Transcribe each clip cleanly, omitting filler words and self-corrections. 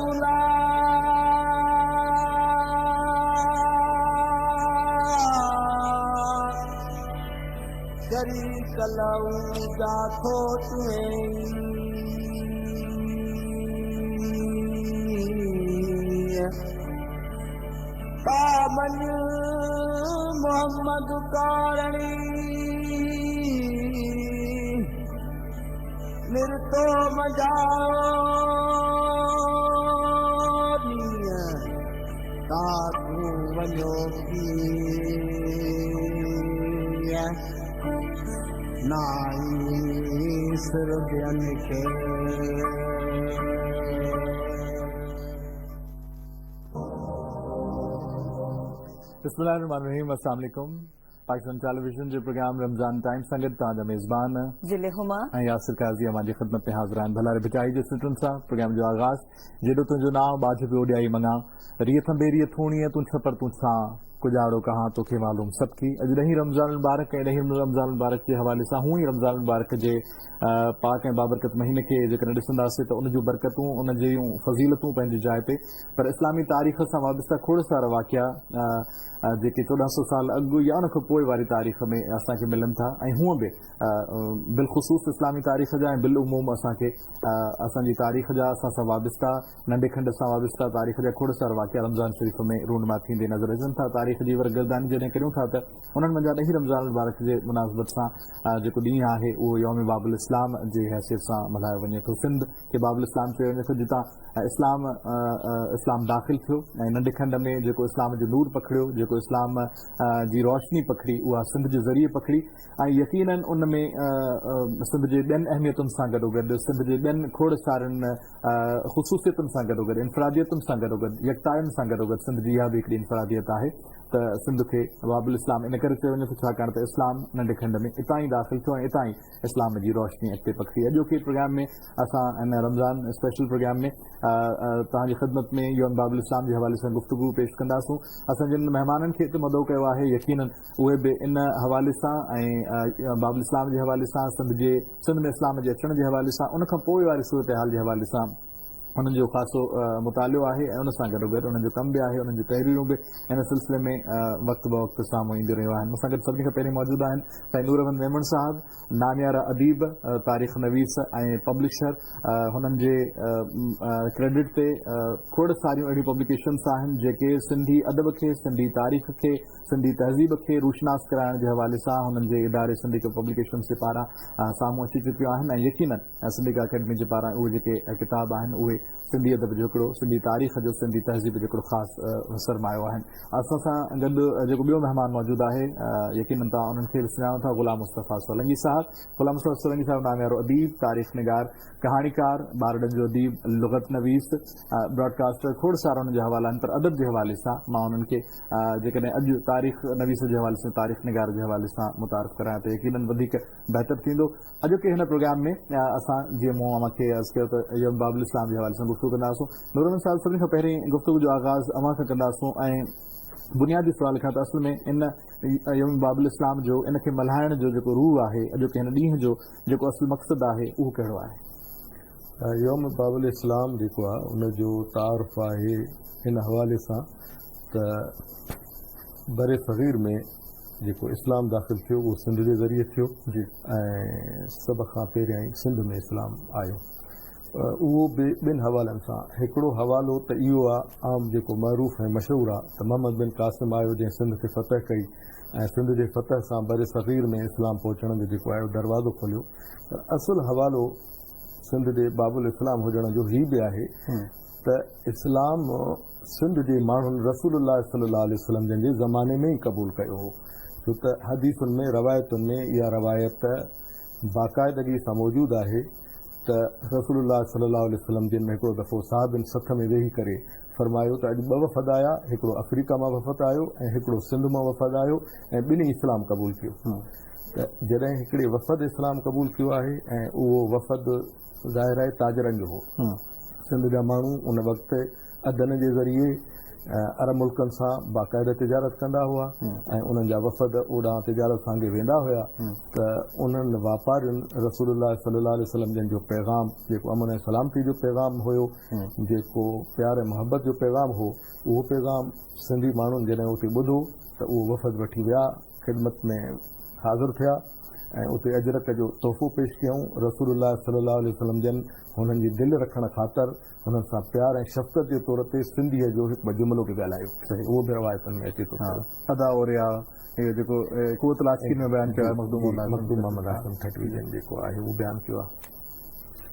لا شريڪ له جاٿو تئين تا مڃ محمد ڪارڻي نرتو منجهاء تا تون وڃو ڪيئن نائين سر ٻين کي. بسم الله الرحمن الرحيم السلام عليڪم پاڪستان ٽيليويزن جي پروگرام رمضان ٽائيم سان گڏ توهان جا ميزبان ضلعي هما ۽ ياسر قاضي اوهان جي خدمت ۾ حاضر آهن ڀلاري ڀٽائي جي سٽن سان پروگرام جو آغاز جيڏو تنهنجو نانء ٻاجهه پيو ڏيائي مڱان ريء ٿنڀي ريء ٿوڻيء تون ڇپر تون ڇانء ڪڄاڙو ڪهان توکي معلوم سڀڪي اڄ ڏهين رمضان المبارڪ ۽ ڏهين رمضان المبارڪ جي حوالي سان هونء ئي رمضان المبارڪ جي پاڪ ۽ بابرڪت مهيني کي جيڪڏهن ڏسنداسين ته ان جون برڪتون ان جون فضيلتون پنهنجي جاء تي پر اسلامي تاريخ سان وابسته کوڙ سارا واقعا جيڪي 1400 سال اڳ يا ان کان پوء واري تاريخ ۾ اسان کي ملن ٿا ۽ هونء به بالخصوص اسلامي تاريخ جا ۽ بالعموم اسان کي اسان جي تاريخ جا اسان سان وابسته ننڍي کنڊ سان وابسته تاريخ جا کوڙ سارا واقعا رمضان شريف ۾ رونما ٿيندي نظر اچن ٿا. تاريخ جي ورق گرداني جڏهن ڪريون ٿا ته انهن منجهان ڏهين رمضان المبارڪ جي مناسبت سان جيڪو ڏينهن آهي اهو يوم باب الاسلام جي حيثيت سان ملهايو وڃي ٿو. سنڌ کي باب الاسلام چيو وڃي ٿو جتان اسلام اسلام داخل ٿيو ۽ ننڍي کنڊ ۾ جيڪو اسلام جو نور پکڙيو، جيڪو اسلام جي روشني پکڙي اها سنڌ جي ذريعي پکڙي ۽ يقيناً ان ۾ سنڌ جي ٻين اهميتن سان گڏوگڏ سنڌ جي ٻين کوڙ سارين خصوصيتن سان گڏوگڏ انفراديتن سان گڏوگڏ يڪتائين سان گڏوگڏ سنڌ جي اها به هڪڙي انفراديت آهي ته سنڌ کي باب الاسلام ان ڪري چيو وڃي ٿو ڇاڪاڻ ته اسلام ننڍي کنڊ ۾ اتان ئي داخل ٿيو ۽ اتان ئي اسلام جي روشني اڳتي پکڙي. اڄوڪي پروگرام ۾ اسان هن رمضان اسپيشل پروگرام ۾ توهان جي خدمت ۾ يوم باب الاسلام جي حوالي سان گفتگو پيش ڪنداسون. اسان جن مهمانن کي هتي مدعو ڪيو آهي يقينن اهي به ان حوالي سان ۽ باب الاسلام جي حوالي سان سنڌ جي سنڌ ۾ اسلام جي اچڻ جي حوالي سان ان کان پوء واري صورتحال جي حوالي سان انهن جو خاصو مطالعو آهي ۽ ان سان گڏوگڏ انهن جو ڪم به آهي انهن جون تحريرون به ان سلسلي ۾ وقت بوقت سامهون اينديون رهيون آهن. مون سان گڏ سڀني کان پهرين موجود آهن سائين نور احمد ميمڻ صاحب ناميارا اديب، تاريخ نويس ۽ پبلشر. هنن جي ڪريڊٽ تي کوڙ ساريون اهڙيون پبليڪيشنس آهن جيڪي سنڌي ادب کي، سنڌي تاريخ کي، سنڌي تهذيب کي روشناس ڪرائڻ جي حوالي سان هنن جي اداري سنڌيڪا پبليڪيشنس جي پاران سامهون اچي چڪيون آهن ۽ يقينن سنڌيڪا اڪيڊمي جي پاران اهي جيڪي ڪتاب آهن اهي سنڌي ادب جو هڪڙو، سنڌي تاريخ جو، سنڌي تهذيب جو هڪڙو خاص سرمايو آهن. اسان سان گڏ جيڪو ٻيو مهمان موجود آهي يقينن توهان انهن کي به سڃاڻو ٿا غلام مصطفيٰ سولنگي صاحب. غلام مصطفيٰ سولنگي صاحب ناميارو اديب، تاريخ نگار، ڪهاڻيڪار، ٻارڙن جو اديب، لغت نويس، براڊڪاسٽر کوڙ سارا انهن جا حوالا آهن پر ادب جي حوالي سان مان انهن کي جيڪڏهن اڄ تاريخ نويس جي حوالي سان تاريخ نگار جي حوالي سان متعارف ڪرايان ته يقينن وڌيڪ بهتر ٿيندو. اڄوڪي هن پروگرام ۾ اسان جيئن مون اوهان کي عرض ڪيو ته يوم باب الاسلام جي حوالي سان گفتگو ڪنداسون. نور احمد صاحب سڀني کان پهرين گفتگو جو آغاز اوهان کان ڪنداسون ۽ بنيادي سوال کان ته اصل ۾ ان يوم باب الاسلام جو ان کي ملهائڻ جو جيڪو روح آهي اڄوڪي هن ڏينهن جو جيڪو اصل مقصد آهي اهو ڪهڙو آهي؟ يوم باب الاسلام جيڪو آهي ان جو تعارف آهي ان حوالي سان ته برصغير ۾ جيڪو اسلام داخل ٿيو اهو سنڌ جي ذريعي ٿيو ۽ سڀ کان پهريائين سنڌ ۾ اسلام آيو. اهو به ٻن حوالن سان، هڪڙو حوالو ته اهو آ عام جيڪو معروف ۽ مشهور آ ته محمد بن قاسم آيو جنهن سنڌ کي فتح ڪئي ۽ سنڌ جي فتح سان برصغير ۾ اسلام پهچڻ جو جيڪو آيو دروازو کوليو پر اصل حوالو سنڌ جي باب الاسلام هجڻ جو هي به آهي ته اسلام سنڌ جي ماڻهن رسول الله صلي الله عليه وسلم جن جي زماني ۾ ئي قبول ڪيو هو، ڇو ته حديثن ۾ روايتن ۾ اها روايت باقاعدگي سان موجود آهي ته رسول الله صلي الله عليه وسلم جن هڪڙو دفعو صحابين سٿ ۾ ويهي ڪري فرمايو ته اڄ ٻه وفد آيا، هڪڙو افريقا مان وفد آيو ۽ هڪڙو سنڌ مان وفد آيو ۽ ٻنهي اسلام قبول ڪيو ته جڏهن هڪڙي وفد اسلام قبول ڪيو آهي ۽ اهو وفد ظاهر آهي تاجرن جو هو. سنڌ جا ماڻهو ان وقت عدن جي ذريعي عرب ملڪن سان باقاعده تجارت ڪندا هئا ۽ انهن جا وفد اوڏانهن تجارت سانگي ويندا هيا ته انهن واپارين رسول الله صلي الله عليه وسلم جن جو پيغام جيڪو امن ۽ سلامتي جو پيغام هيو جيڪو پيار ۽ محبت جو پيغام هو اهو پيغام سنڌي ماڻهن جڏهن اتي ٻڌو ته اهو وفد وٺي ويا خدمت ۾ حاضر ٿيا ۽ اتي اجرڪ جو تحفو پيش ڪيائون. رسول الله صلي الله عليه وسلم جن هنن جي دل رکڻ خاطر هنن سان پيار ۽ شفقت جي طور تي سنڌيء جو هڪ ٻه جملو به ڳالهايو. اهو به روايتن ۾ اچي ٿو. ادا اوريا اهو جيڪو قوت العاشقين ۾ بيان ڪيو آهي مخدوم محمد هاشم مخدوم محمد هاشم ٺٽوي جن جيڪو آهي اهو بيان ڪيو آهي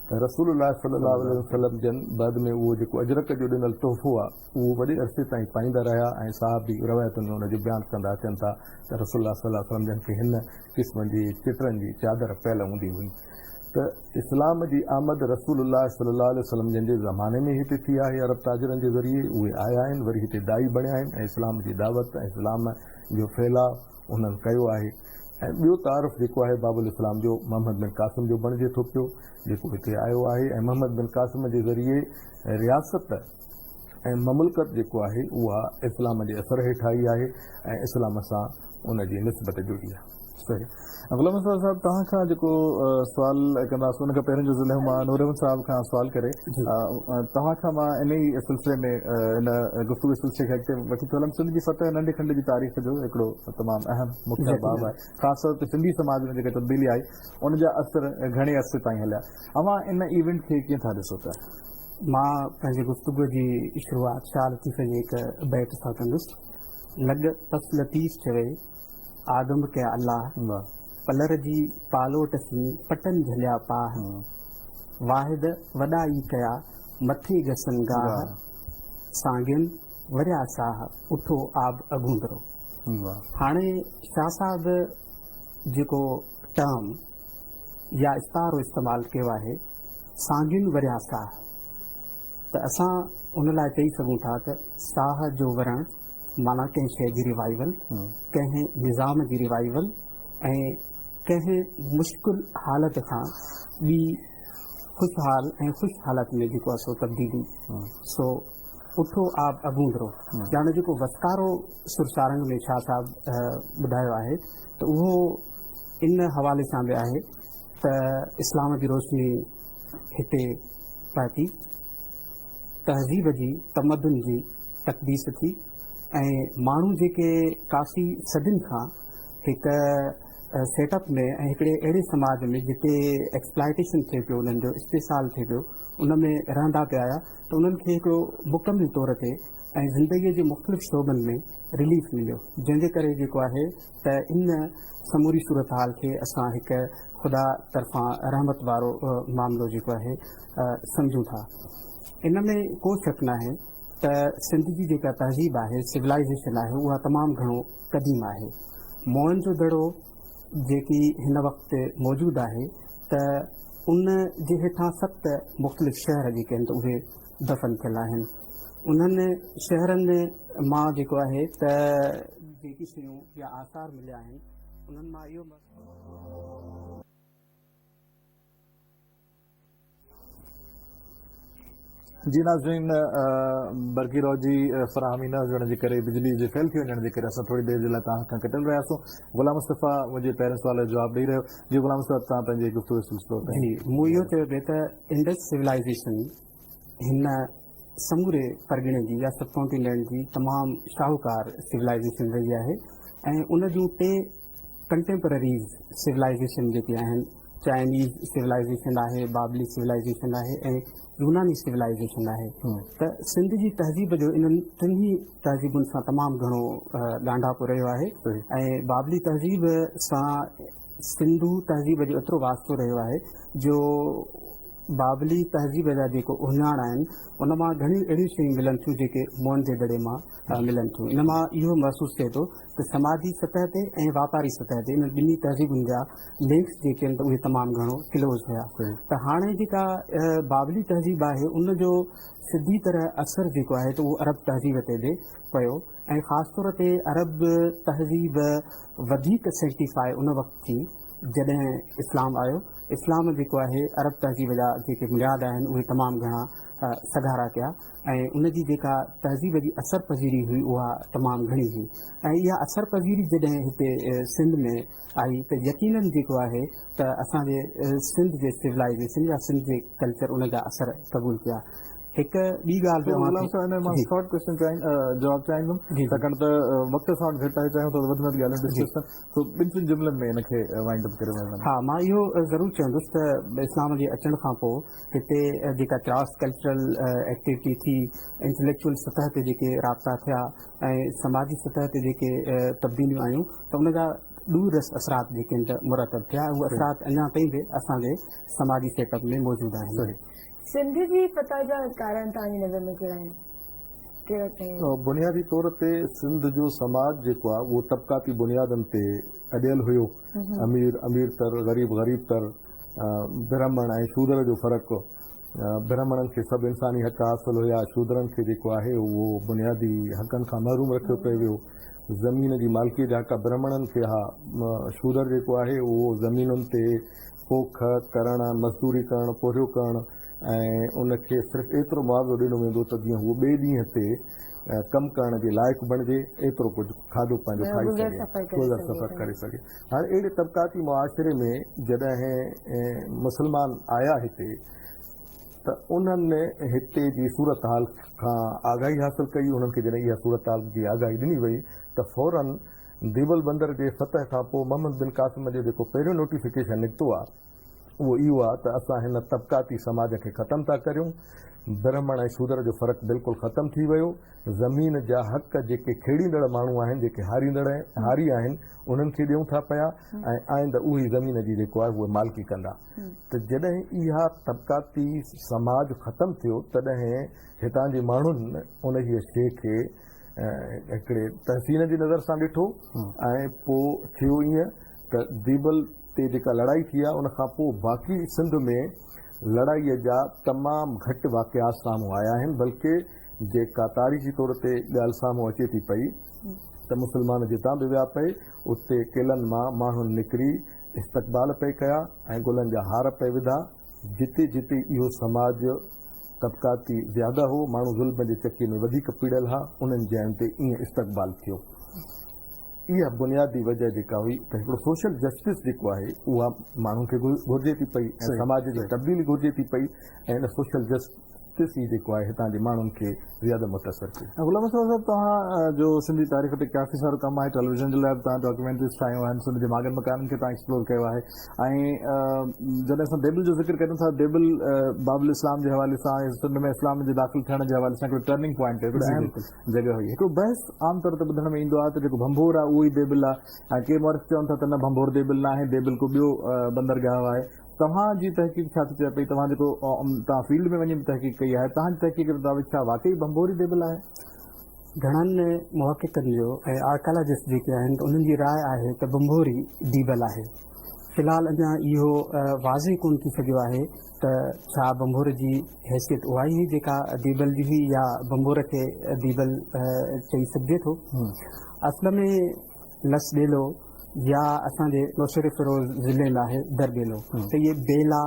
ته رسول الله صلي الله عليه وسلم جن بعد ۾ اهو جيڪو اجرڪ جو ڏنل تحفو آهي اهو وڏي عرصي تائين پائيندا رهيا ۽ صحابي روايتن ۾ ان جو بيان ڪندا اچن ٿا ته رسول الله صلي الله عليه وسلم جن کي هن قسم جي چٽرن جي چادر پيل هوندي هئي ته اسلام جي آمد رسول الله صلي الله عليه وسلم جن جي زماني ۾ هتي ٿي آهي عرب تاجرن جي ذريعي اهي آيا آهن وري هتي داعي بڻيا آهن ۽ اسلام جي دعوت ۽ اسلام جو ڦهلاء انهن ڪيو آهي ۽ ٻيو تعارف جيڪو آهي باب الاسلام جو محمد بن قاسم جو بڻجي ٿو پيو جيڪو هتي آيو آهي ۽ محمد بن قاسم جي ذريعي رياست ۽ مملڪت جيڪو آهي اها اسلام جي اثر هيٺ آئي آهي ۽ اسلام سان ان جي نسبت جڙي آهي. صحيح غلام مصطفيٰ صاحب توهان کان جيڪو سوال ڪنداسون ان کان پهرين جو ضلع مان نور احمد صاحب کان سوال ڪري توهان کان مان ان ئي سلسلي ۾ ان گفتگو جي سلسلي کي اڳتي وٺي ٿو هلان سنڌ جي فتح ننڍي کنڊ جي تاريخ جو هڪڙو تمام اهم مکيه باب آهي خاص طور تي سنڌي سماج ۾ جيڪا تبديلي آئي ان جا اثر گهڻي عرصي تائين هليا اوهان ان ايونٽ کي ڪيئن ٿا ڏسو پيا؟ مان پنهنجي گفتگو جي شروعات شاهه لطيف جي هڪ بيت سان ڪندس. لڳ پس لطيف چوي، آدم ڪيا الله، پلر جي پالوٽ سين پٽن جهليا پاهه، واحد وڏا ئي ڪيا مٿي گسن گاهه، سانگين وريا ساهه، اٺو آب اگهوندرو. هاڻي شاهه صاحب جيڪو ٽرم يا استعارو استعمال ڪيو آهي، سانگين وريا ساهه، ته اسان ان لاء چئي سگهون ٿا ته ساهه جو ورڻ معنيٰ ڪنهن شيء جي ريوائيول، ڪنهن نظام جي ريوائيول ۽ ڪنهن مشڪل حالت کان ٻي خوشحال ۽ خوش حالت ۾ جيڪو آهي سو تبديلي. سو اٺو آب اگوندرو يعني جيڪو وسڪارو سر سارنگ ۾ شاهه صاحب ٻڌايو آهي ته اهو ان حوالي سان به آهي ته اسلام جي روشني هتي پهتي، تهذيب جي، تمدن جي تقديس ٿي ۽ ماڻهو جيڪي ڪافي صدين کان هڪ سيٽ اپ ۾ ۽ هڪڙي اهڙي سماج ۾ جتي ايڪسپلائٽيشن ٿئي پيو انهن جو استحصال ٿئي پيو ان ۾ رهندا پيا آيا ته انهن کي هڪڙو مڪمل طور تي ۽ زندگي جي مختلف شعبن ۾ رليف مليو جنهن جي ڪري جيڪو آهي ته ان سموري صورتحال کي اسان هڪ خدا طرفان رحمت وارو معاملو جيڪو آهي سمجهون ٿا. ان ۾ ڪو شڪ ناهي ته سنڌ جي جيڪا تهذيب آهي، سولائيزيشن آهي، اها تمام گهڻو قديم آهي. موئن جو دڙو جيڪي هن وقت موجود آهي ته ان جي هيٺان 7 مختلف شهر جيڪي آهن ته اهي دفن ٿيل آهن. انهن شهرن مان جيڪو آهي ته جيڪي شيون يا آثار مليا آهن انهن مان اهو. جي ناظرين برقي رو جي فراهمي نه هجڻ جي ڪري بجلي جي فيل ٿي وڃڻ جي ڪري اسان ٿوري دير جي لاء توهان کان ڪٽيل رهياسون غلام مصطفيٰ منهنجي پهرين سوال جو جواب ڏئي رهيو جي غلام مصطفيٰ توهان پنهنجي گفتگو جو سلسلو جي مون اهو چيو پئي ته انڊس سولائيزيشن هن سموري پرڳڻي جي يا سب ڪانٽيننٽ جي تمام شاهوڪار سولائيزيشن رهي آهي ۽ ان جون ٽي ڪنٽيمپرريز سولائيزيشن جيڪي آهن چائنيز سولائيزيشن آهي، بابلي سولائيزيشن آهي ۽ يوناني سولائيزيشن آهي ته سنڌ جي تهذيب جو انهن ٽنهي تهذيبن سان تمام گهڻو ڳانڍاپو رهيو آهي ۽ بابلي تهذيب سان سنڌو تهذيب جو ايترو واسطو رهيو آهي جو بابلي تهذيب جا جيڪو اهڃاڻ آهن ان مان گهڻيون اهڙيون شيون ملن ٿيون جيڪي موئن جي دڙي مان ملن ٿيون. ان مان اهو محسوس ٿئي ٿو ته سماجي سطح تي ۽ واپاري سطح تي انهن ٻنهي تهذيبن جا لنڪس جيڪي آهن ته اهي تمام گهڻو ڪلوز هيا ته هاڻي جيڪا بابلي تهذيب آهي ان جو سڌي طرح اثر جيڪو آهي ته اهو عرب تهذيب تي به پيو ۽ خاص طور تي عرب تهذيب وڌيڪ سينڪٽيفاء ان وقت ٿي. جڏهن اسلام آيو، اسلام جيڪو آهي عرب تهذيب جا جيڪي بنياد آهن اهي تمام گهڻا سگهارا ڪيا ۽ ان جي جيڪا تهذيب جي اثر پذيري هئي اها تمام گهڻي هئي ۽ اها اثر پذيري جڏهن هتي سنڌ ۾ آئي ته يقينن جيڪو آهي ته اسان جي سنڌ جي سولائيزيشن يا سنڌ جي ڪلچر ان جا اثر قبول ڪيا. هڪ ٻي ڳالهه به اوهان کي ان مان شارٽ ڪويشچن چاهين جواب چاهيندم ڇاڪاڻ ته وقت اسان وٽ گهٽ آهي چاهيون ٿا ته وڌ ۾ وڌ ڳالهيون ڊسڪس ڪن سو ٻن ٽن جملن ۾ ان کي وائنڊ اپ ڪريو مهرباني. ها مان اهو ضرور چوندس ته اسلام جي اچڻ کان پوء هتي جيڪا ڪراس ڪلچرل ايڪٽيوٽي ٿي، انٽليڪچوئل سطح تي جيڪي رابطا ٿيا ۽ سماجي سطح تي جيڪي تبديليون آيون ته ان جا ڏور رس اثرات جيڪي آهن ته مرتب ٿيا ۽ اهي اثرات اڃا تائين به اسان جي سماجي سيٽ اپ ۾ موجود آهن. سنڌ جي فتح جا ڪارڻ توهان جي نظر ۾ ڪهڙا آهن؟ ڪهڙا آهن؟ بنيادي طور تي سنڌ جو سماج جيڪو آهي اهو طبقاتي بنيادن تي اڏيل هيو. امير امير تر، غريب غريب تر، برهمڻ ۽ شودر جو فرق، برهمڻن کي سڀ انساني حق حاصل هيا، شودرن کي جيڪو آهي اهو بنيادي حقن کان محروم رکيو پئي ويو. زمين جي مالڪيء جا حق برهمڻن کي ها، شودر جيڪو آهي اهو زمينن تي پوک ڪرڻ، مزدوري ڪرڻ، پورهيو ڪرڻ ۽ ان کي صرف ايترو معاوضو ڏنو ويندو ته جيئن هو ٻئي ڏينهن تي ڪم ڪرڻ جي لائق بڻجي، ايترو ڪجهه کاڌو پنهنجو کائي سگهي، گذر سفر ڪري سگهي. هاڻي اهڙي طبقاتي معاشري ۾ جڏهن مسلمان آيا هتي ته انهن هتي جي صورتحال کان آگاهي حاصل ڪئي، انهن کي جڏهن اها صورتحال جي آگاهي ڏني وئي ته فورن ديبل بندر جي فتح کان پوء محمد بن قاسم جو جيڪو پهريون نوٽيفڪيشن نڪتو آ اهو اهو آ ته اسان هن طبقاتي سماج کي ختم ٿا ڪريون، برهمڻ ۽ شودر جو فرق بلڪل ختم ٿي ويو، زمين جا حق جيڪي کيڙيندڙ ماڻهو آهن جيڪي هاريندڙ هاري آهن انهن کي ڏيون ٿا پيا ۽ آئنده اهي ئي زمين جي جيڪو آهي اهي مالڪي ڪندا ته جڏهن اها طبقاتي سماج ختم ٿيو تڏهن هتان جي ماڻهن انهيء شيء کي هڪڙي تحسين جي نظر سان ڏٺو ۽ پوء ٿيو ائين ته ديبل تي جيڪا لڙائي ٿي آهي ان کان پوء باقي سنڌ ۾ لڙائي جا تمام گهٽ واقعا سامهون آيا آهن بلڪه جيڪا تاريخي طور تي ڳالهه سامهون اچي ٿي پئي ته مسلمان جتان به ويا پئي اتي قلعن مان ماڻهن نڪري استقبال پئي ڪيا ۽ گلن جا هار پئي وڌا جتي جتي اهو سماج طبقاتي زياده هو، ماڻهو ظلم جي چڪي ۾ وڌيڪ پيڙيل ها، انهن جاين تي ائين استقبال ٿيو. اها بنيادي وجه جيڪا هئي ته هڪڙو سوشل جسٽس جيڪو آهي اها ماڻهن کي گهرجي ٿي پئي ۽ سماج جي تبديلي گهرجي ٿي پئي ۽ ان سوشل جسٽس ئي جيڪو آهي هتان جي ماڻهن کي زياده متاثر ڪيو. غلام مصطفيٰ صاحب توهان جو سنڌي تاريخ تي ڪافي سارو ڪم آهي، ٽيليويزن جي لاء به توهان ڊاڪيومينٽريز ٺاهيون آهن، سنڌ جي ماڳن مڪانن کي توهان ايڪسپلور ڪيو آهي ۽ جڏهن اسان ديبل جو ذڪر ڪريون ٿا ديبل باب الاسلام جي حوالي سان يا سنڌ ۾ اسلام جي داخل ٿيڻ جي حوالي سان هڪڙو ٽرننگ پوائنٽ هڪڙو اهم جڳهه هئي هڪڙو بحث عام طور تي ٻڌڻ ۾ ايندو آهي ته جيڪو ڀنڀور آهي اهو ئي ديبل آهي ۽ ڪي مورخ چون ٿا ته نه ڀنڀور ديبل نه آهي ديبل ڪو ٻيو بندرگاهه آهي توهان جي تحقيق ڇا ٿي چئي پئي توهان جيڪو توهان فيلڊ ۾ وڃي به تحقيق ڪئي آهي توهان جي تحقيق مطابق ڇا واقعي ڀنڀور ئي ديبل آهي؟ گهڻن محققن جو ۽ آرڪيالاجسٽ جيڪي آهن ته انهن جي راء آهي ته ڀنڀوري ديبل آهي. في الحال اڃا اهو واضح ڪونه ٿي سگهيو آهي ته ڇا ڀنڀور جي حيثيت اها ئي هئي جيڪا ديبل جي هئي يا ڀنڀور کي ديبل چئي سگهجي ٿو. اصل ۾ لس ٻيلو يا اسان جي نوشهروفيروز ضلعي ۾ آهي درٻيلو ته اهي بيلا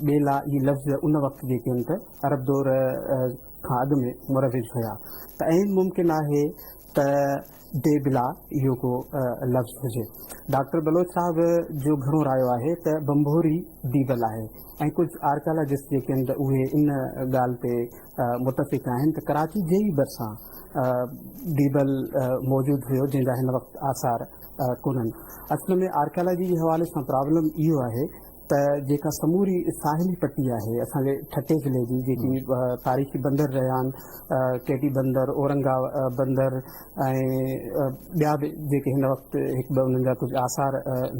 ٻيلا اهي لفظ ان وقت جيڪي آهن ته عرب دور کان اڳ ۾ مروج هيا ته عين ممڪن آهي ته ديبلا اهو ڪو لفظ هجي. ڊاڪٽر بلوچ صاحب جو گهڻو رايو آهي ته ڀنڀوري ديبل آهي ۽ ڪجهه آرڪيالاجسٽ جيڪي آهن ته اهي ان ڳالهه تي متفق آهن ته ڪراچي جي ئي ڀرسان ديبل موجود هيو جنهن جا هن وقت آثار ڪونهن. اصل ۾ آرڪيالاجي جي حوالي سان پرابلم اهو آهي ته جيڪا سموري ساحلي پٽي آهي اسان جي ٺٽي ضلعي جي جيڪي تاريخي بندر رهيا آهن ڪيٽي بندر اورنگا بندر ۽ ٻيا به جيڪي هن وقت هڪ ٻه انهن جا ڪجهه آثار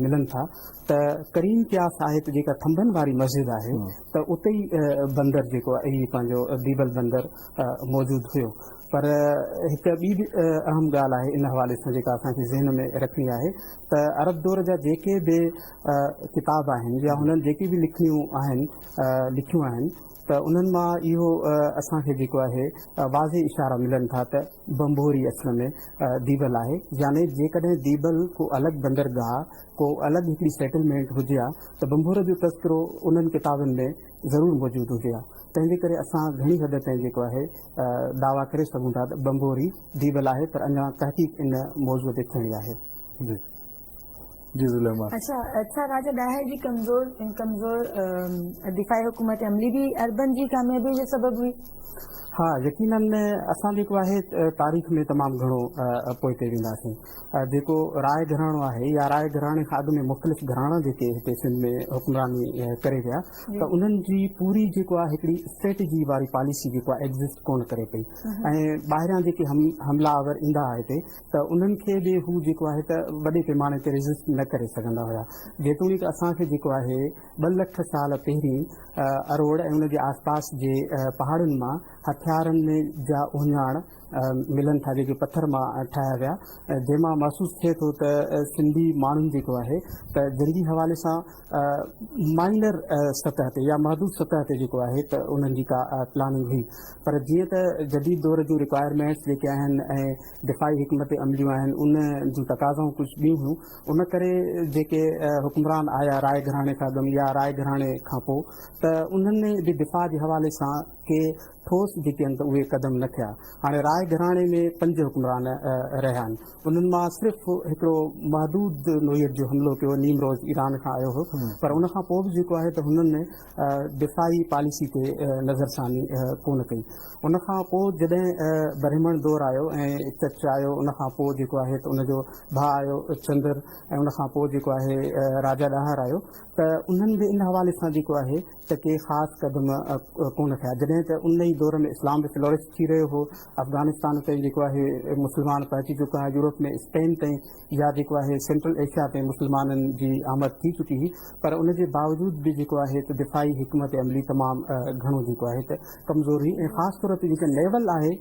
ملن ٿا ته ڪريم قياس آهي ته جيڪا ٿنڀن واري مسجد آهي ته اتي ئي بندر جيڪو آهي هي پنهنجو ديبل بندر موجود هيو پر هڪ ٻي به اهم ڳالهه آهي ان حوالي سان جيڪا اسان کي ذهن ۾ رکڻي آهي ته عرب دور جا جيڪي به ڪتاب آهن يا هنن جيڪي به لکڻيون آهن لکيون آهن ته انهن مان اهو اسان کي جيڪو آهي واضح اشارا ملن ٿا ته ڀنڀوري اصل ۾ ديبل آهي يعني جيڪڏهن ديبل ڪو الڳ بندرگاهه ڪو الڳ هڪڙي سيٽلمينٽ هجي ها ته ڀنڀور جو تذڪرو انهن ڪتابن ۾ ضرور موجود هجي ها تنهن جي ڪري اسان گهڻي حد تائين جيڪو آهي دعويٰ ڪري سگهون ٿا ته ڀنڀوري ديبل آهي پر اڃا تحقيق ان موضوع تي ٿيڻي آهي. جي جي زليمان. اڇا اڇا راجا ڏاهر جي ڪمزور ڪمزور دفاعي حڪومت عملي به عربن جي ڪاميابي جو سبب هئي. ها يقينن اسان جيڪو آهي تاريخ ۾ تمام گهڻو پوئتي وينداسين جيڪو راء گهراڻو آهي يا راء گهراڻي کان اڳ ۾ مختلف گهراڻا جيڪي هتي سنڌ ۾ حڪمراني ڪري ويا ته انهن جي پوري جيڪو آهي هڪڙي اسٽريٽجي واري پاليسي جيڪو آهي ايگزسٽ ڪونه ڪري پئي ۽ ٻاهريان جيڪي حملا آور ايندا هئا هتي ته انهن کي به هو جيڪو آهي ته وڏي پيماني تي ريزسٽ نه ڪري سگهندا هيا. جيتوڻيڪ اسان کي جيڪو آهي ٻه لک سال پهرين اروڙ ۽ ان جي آسپاس جي پهاڙين مان هٿيارن جا اهڃاڻ ملن ٿا جيڪي پٿر مان ٺاهيا ويا جنهن مان محسوس ٿئي ٿو ته سنڌي ماڻهن جيڪو آهي ته جنگي حوالي سان مائنر سطح تي يا محدود سطح تي جيڪو آهي ته انهن جي ڪا پلاننگ هئي پر جيئن ته جديد دور جون رڪوائرمينٽس جيڪي آهن ۽ دفاعي حڪمت عمليون آهن ان جون تقاضائون ڪجهه ٻيون هيون ان ڪري جيڪي حڪمران آيا راء گهراڻي کان اڳم يا راء گهراڻي کان پوء ته انهن به دفاع جي حوالي سان ڪي ٺوس جيڪي آهن ته اهي قدم نه ٿيا هاڻي راء گهراڻي ۾ پنج حڪمران رهيا آهن انهن مان صرف هڪڙو محدود نوعيت جو حملو ڪيو نيمروز ايران کان آيو هو پر ان کان پوء به جيڪو آهي ته هنن دفاعي پاليسي تي نظرثاني ڪونه ڪئي ان کان پوء جڏهن برهمڻ دور آيو ۽ چچ آيو ان کان پوء جيڪو آهي ته ان جو ڀاء آيو چندر ۽ ان کان پوء جيڪو آهي راجا ڏاهر آيو ته انهن به ان حوالي سان جيڪو آهي ته ڪي خاص قدم ڪونه کنيا جڏهن ته ان ئي دور ۾ اسلام به فلورش ٿي رهيو هو افغانستان تائين جيڪو آهي مسلمان پهچي چڪا هئا يورپ ۾ اسپين تائين يا جيڪو آهي سينٽرل ايشيا تائين مسلمانن جي آمد ٿي چڪي هئي پر ان جي باوجود به جيڪو آهي ته دفاعي حڪمت عملي تمام گهڻو جيڪو آهي ته ڪمزور هئي ۽ خاص طور تي جيڪا نيول آهي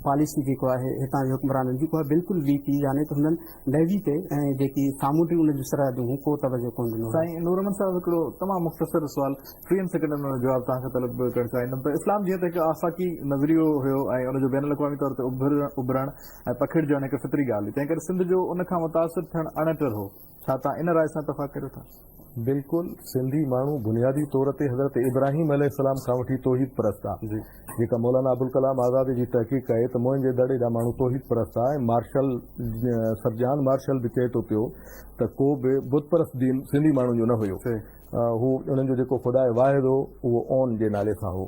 پاليسي جيڪو آهي هتان جي حڪمرانن جي اها بلڪل ويڪ هئي يعني ته هنن نيوي تي ۽ جيڪي سامونڊي ان جون سرحدون هيون ڪو توجه ڪونه ڏنو هو. سائين نور احمد صاحب هڪڙو تمام مختصر سوال ٽيهن سيڪنڊن ۾ جواب توهان کان طلب ڪرڻ چاهيندم ته اسلام جيئن ته هڪ آفاقي نظريو هيو ۽ ان جو بين الاقوامي طور تي اڀرڻ ۽ پکڙجڻ هڪ فطري ڳالهه هئي تنهن ڪري سنڌ جو ان کان متاثر ٿيڻ اڻٽر هو ڇا توهان ان راء سان اتفاق ڪريو ٿا؟ بلڪل سنڌي ماڻهو بنيادي طور تي حضرت ابراهيم عليه السلام کان وٺي توحيد پرست آ جيڪا مولانا ابوالڪلام آزاد جي تحقيق آهي ته موهن جي دڙي جا ماڻهو توحيد پرست آ ۽ مارشل سر جان مارشل به چئي ٿو پيو ته ڪو به بت پرست دين سنڌي ماڻهن جو نه هيو هو انهن جو جيڪو خداء واحد هو اهو اون جي نالي سان هو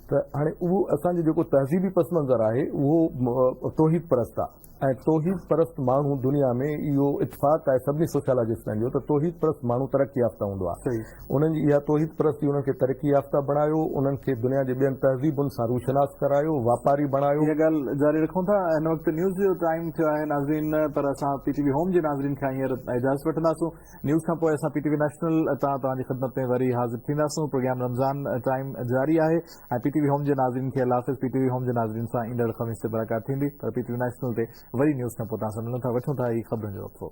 ته هاڻي اهو اسان جو جيڪو تهذيبي پس منظر آهي اهو توحيد پرست آ. ۽ توحيد پرست ماڻهو دنيا ۾ اهو اتفاق آهي سڀني سوشالاجسٽن جو ته توحيد پرست ماڻهو ترقي يافته هوندو آهي انهن جي اها توحيد پرستي انهن کي ترقي يافته بڻايو انهن کي دنيا جي ٻين تهذيبن سان روشناس ڪرايو واپاري بڻايو. اها ڳالهه جاري رکون ٿا هن وقت نيوز جو ٽائيم ٿيو آهي ناظرين پر اسان پي ٽي وي هوم جي ناظرين کان هينئر اجازت وٺنداسون نيوز کان پوء اسان پي ٽي وي نيشنل تان توهان جي خدمت ۾ وري حاضر ٿينداسون پروگرام رمضان ٽائيم جاري آهي ۽ پي ٽي وي هوم جي ناظرين کي الله حافظ پي ٽي وي هوم جي ناظرين سان ايندڙ خميس تي ملاقات ٿيندي پر پي ٽي وي نيشنل تي وري نيوز کان پوء توهان سان ملون ٿا وٺون ٿا هي خبرن جو وقفو.